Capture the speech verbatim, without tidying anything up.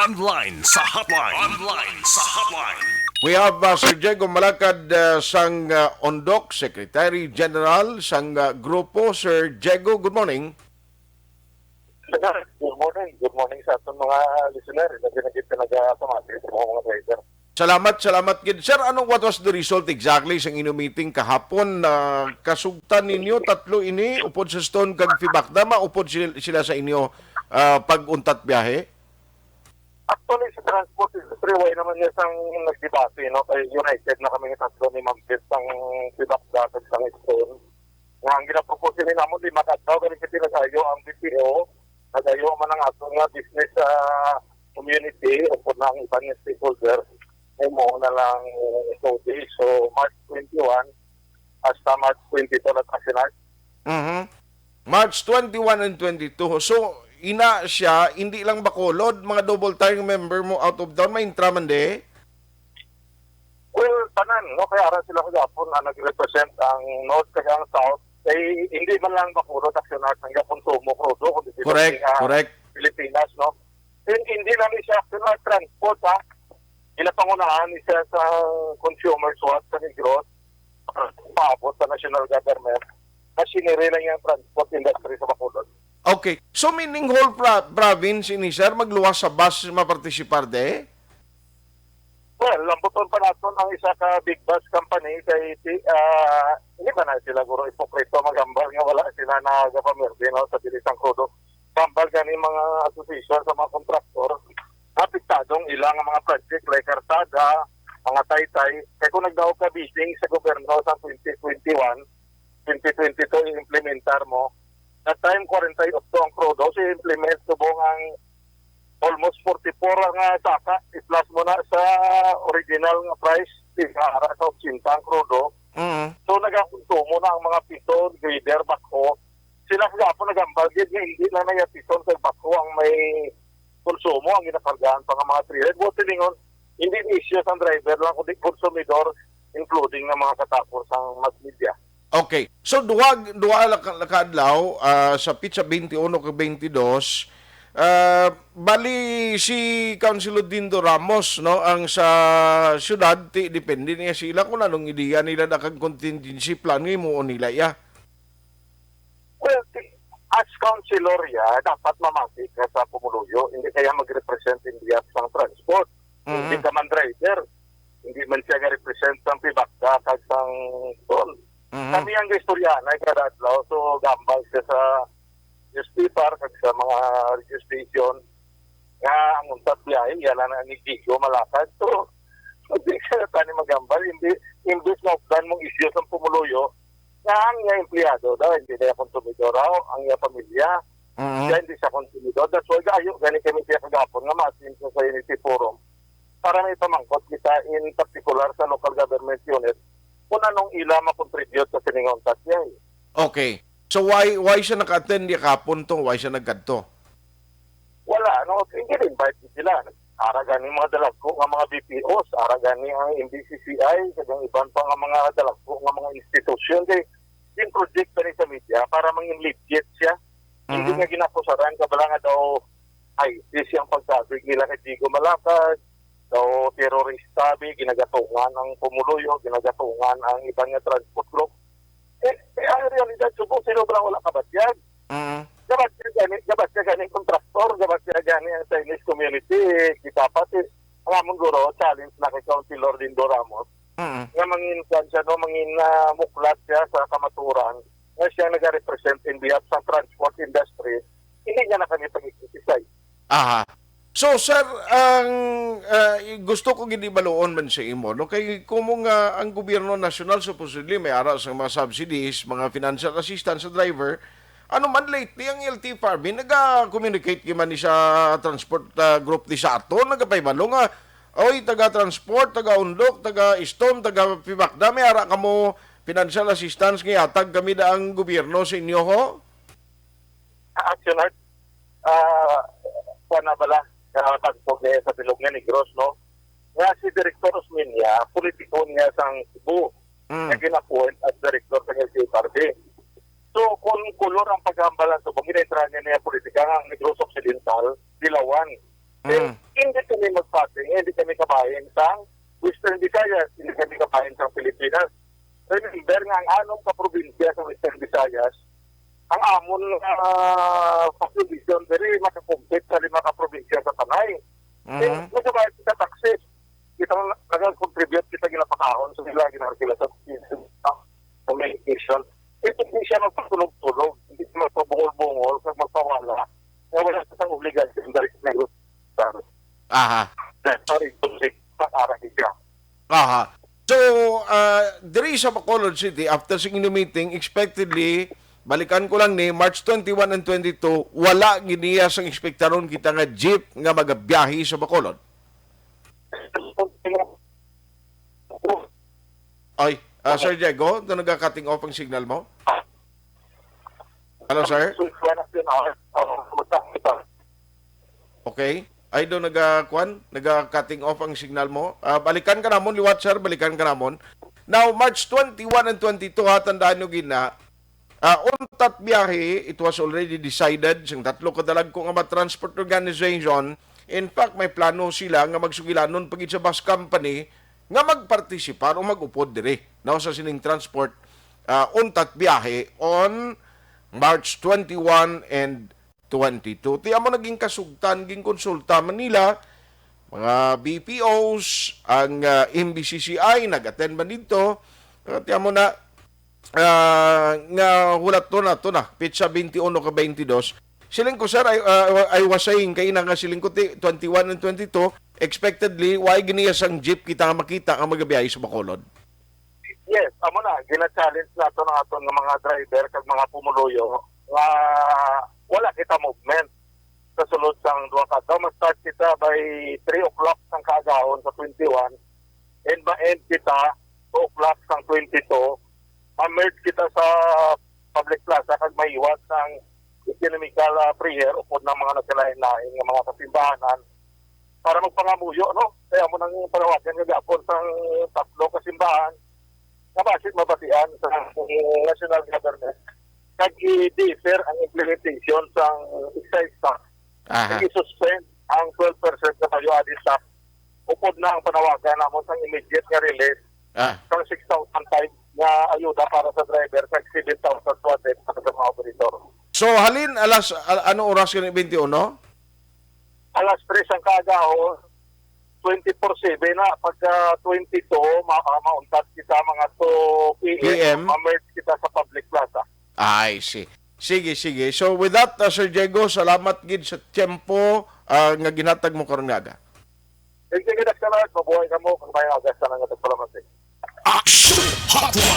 Online sa hotline. Online sa hotline. We have, uh, Sir Diego Malakad, uh, sang, uh, Ondok, Secretary General sang, uh, grupo. Sir Diego, good morning. Sir, good morning. Good morning sa atong mga listener. Lagi na kita nagapamati sa mga, mga driver. Salamat, salamat gid. Sir, ano, what was the result exactly sang inyong meeting kahapon? Ah, kasugtan ninyo, tatlo ini, upod sa Stone kag Fibacda, maupod sil-, sila sa inyo, ah, pag-untat biyahe? Actually, sa transport industry, way naman niya sang nagdebate, no? Kay united na kami nga tatlo ni Ma'am Beth, sang Fibacda kag sang Stone. Nga ang ginapropose ni namo, lima ka adlaw, gani kay nagayo ang B P O, nagayo man ang ato nga business, ah, community, upod na ang iban nga stakeholder. Ay mo na lang, eh, two days. So, March twenty-one hasta March twenty-two na ta, Sir Art. Mhm. March twenty-one and twenty-two. So, ina siya, hindi lang Bacolod, mga double time member mo out of town, may intra man di? Well, tanan, no? Kaya ara sila kagapon na nag-represent ang North kag ang South. Kay hindi man lang Bacolod, Action Arts, ang gakonsumo krudo, kundi sila Correct, sa, ah, correct. Pilipinas, no? And hindi lang ni siya Action Arts transport, ha? Ginapangunahan ni siya sa consumer swat sa Negros, paabot sa national government. Machinery lang yung transport industry sa Bacolod. Okay. So, meaning whole pro-, province ini, sir, magluwas sa bus mapartisipar de? Well, lambuton pa naton ang isa ka big bus company kay ti-, ah, hindi ba na sila guro ipokrito maghambal nga wala sila nagapamilde, no, sa bilis sang krudo. Hambal gani mga association sa mga kontraktor, apektadong ilang mga project like karsada, mga taytay. Kay kung nagdaog ka bidding sa gobyerno sa twenty twenty-one, twenty twenty-two, i-implementar mo, that time, forty-eight ang krudo, si implement subong ang almost forty-four ang, ah, saka, i-plus mo na sa original nga price, di ba, ara sa eighty ang krudo. Mm. So, nagakonsumo na ang mga pito, grader, backhoe. Sila gihapon nagambal gid nga hindi lang na yung pito sa backhoe ang may konsumo, ang ginakargahan pa nga mga trailer. Buot silingon, hindi ni issue sang driver lang, kundi konsumidor, including ng mga katapos sang mass media. Okay. So, duha, duha la ka, la ka adlaw, ah, sa petsa twenty-one kag twenty-two, ah, bali si Councilor Dindo Ramos, no, ang sa syudad, ti, depende niya sila kung anong ideya nila na kag contingency plan nga himuon nila, iya. Well, ti-, as councilor, ya, dapat mamati ka sa pumuluyo, hindi kaya mag-represent in behalf sang transport. Hindi Mhm. ka man driver, hindi man siya ga-represent sang Fibacda kag sang Stone. Mhm. Kami ang istoryahan ay kada adlaw, so gambal siya sa newspaper kag sa mga radio station nga ang untat biyahe, iya lang na ni Diego Malakad. So, hindi siya tani magambal, hindi, imbis na updan mong isyu sang pumuluyo, nga ang iya empleyado daw, hindi na iya konsumidor raw, ang iya pamilya, Mhm. siya hindi siya konsumidor. That's why gayo gani kami siya kagapon nga ma-attend sa Unity Forum para may pamangkot kita in particular sa local government unit kung anong ila makontribute sa sining untat biyahe. Okay. So why, why siya naka-attend di kapon to? Why siya nagkadto? Wala, no? Hindi invite sila. Ara gani mga dalagko nga mga B P Os, ara gani ang M B C C I, kag ang iban pa nga mga dalagko nga mga institusyon. Kay yung project pa ni sa media para mangin legit siya. Hindi Mhm. nga ginakusaran ka bala nga daw ISIS yung pagsabi nila kay Diego Malakad, daw terorista, bi, ginagatungan ang pumuluyo, ginagatungan ang iban nga transport group. Eh, eh, ang realidad, subong sino ba wala kabatyag? Mm. Gabatyag gani, gabatyag gani ang kontraktor, gabatyag gani ang Chinese community, kita pati ang amon guro, challenge na kay Councilor Dindo Ramos, Mm. nga mangin, kwan siya, no, mangin, ah, muklat siya sa kamaturan, nga siya nag-represent in behalf sa transport industry, hindi niya na kami pag-criticize. Aha. So, sir, ang, ah, gusto ko gid ibaluon man sa imo, no? Kay kumo nga ang gobyerno nasyonal supposedly may ara sa mga subsidies, mga financial assistance sa driver. Ano man lately ang L T F R B, naga-communicate gid man ni sa transport, ah, group di sa ato, nagapahibalo nga, "Oy, taga transport, taga Undok, taga Istom, taga Pibakda, may ara kamo financial assistance nga ihatag kami da ang gobyerno sa inyo, ho?" Action Art, ah, kuwan na bala, ah, tagpog niya sa bilog nga Negros, no? Nga si Director Osmeña, politikon niya sang Cebu, Mm. nga gin-appoint as director sa L T F R B. So, kung kulor ang paghambalan sa Cebu, ginaentrahan niya niya politika nga ang Negros Occidental, dilawan. Eh, Mm. hindi hindi kami kabahin sang Western Visayas, hindi kami kabahin sang Pilipinas. Remember nga ang anom ka probinsya sa Western Visayas, ang amon nga population diri makakompete sa lima ka probinsya sa Tanay. Eh, Mhm. nagbabayad kita taxes. Kita nga nag-contribute kita, ginapakaon sa sila, ginarkila sa sa medication. Ito hindi siya magpatulog-tulog, hindi siya magpabungol-bungol, kag magpawala. Nga wala sa obligasyon diri sa negosyo. Aha. Sorry, sorry, pag-arang siya. Aha. So, ah, diri sa Bacolod City, after sa inyo meeting, expectedly, balikan ko lang ni, March twenty-one and twenty-two, wala gid niya sang ekspektaron kita nga jeep nga magabiyahe sa Bacolod. Ay, ah, Sir Diego, do naga-cutting off ang signal mo? Hello, sir? Okay. Ay, do naga-, kwan? Naga-cutting off ang signal mo. Ah, balikan ka namon, liwat, sir. Balikan ka namon. Now, March twenty-one and twenty-two, ha, tandaan nyo gid na, ah, untat biyahe, it was already decided sang tatlo ka dalagko nga mga transport organization. In fact, may plano sila nga magsugilanon pa gid sa bus company nga magpartisipar o mag-upod diri, no, sa sining transport, ah, untat biyahe on March twenty-one and twenty-two. Ti amo naging kasugtan, ginkonsulta man nila, mga B P Os, ang, ah, M B C C I, nag-attend man dito. Ah, ti amo na, ah, nga hulat to na, to na, petsa twenty-one ka twenty-two. Siling ko, sir, I, ah, I was saying, kay ina nga siling ko, ti, twenty-one and twenty-two, expectedly, why giniya sang jeep kita nga makita nga magabiyahe sa Bacolod? Yes, amo na, gina-challenge nato ang aton nga mga driver kag mga pumuluyo nga wala kita movement sa sulod sang duha ka adlaw. Mag-start kita by three o'clock sang kaagahon sa twenty-one, and ma-end kita two o'clock sang twenty-two. Ma-merge kita sa public plaza kag maiwat sang economical, ah, prayer upod ng mga nagkalain-lain nga mga kasimbahanan para magpangamuyo, no? Kaya mo nang panawagan nga gapon sang tatlo ka simbahan nga basin mabatian sa national government kag i-defer ang implementation sang excise tax. Aha. Kag i-suspend ang twelve percent nga value added tax upod na ang panawagan namon sang immediate nga release Ah. sang six thousand five nga ayuda para sa driver kag seven thousand two hundred para sa mga operator. So, halin alas, al-, ano oras gani, twenty-one? Alas tres ang kaagahon, twenty-four seven na. Pagka twenty-two, ma-, ah, mauntat kita mga two P M, P M. Ma-merge kita sa public plaza. I see. Sige, sige. So, with that, uh, Sir Diego, salamat gid sa tiyempo, uh, nga ginhatag mo karon nga aga. Thank you, Mister Kenneth. Mabuhay kamo. Kag may aga sa nga nagpalamat, eh. Action Hotline.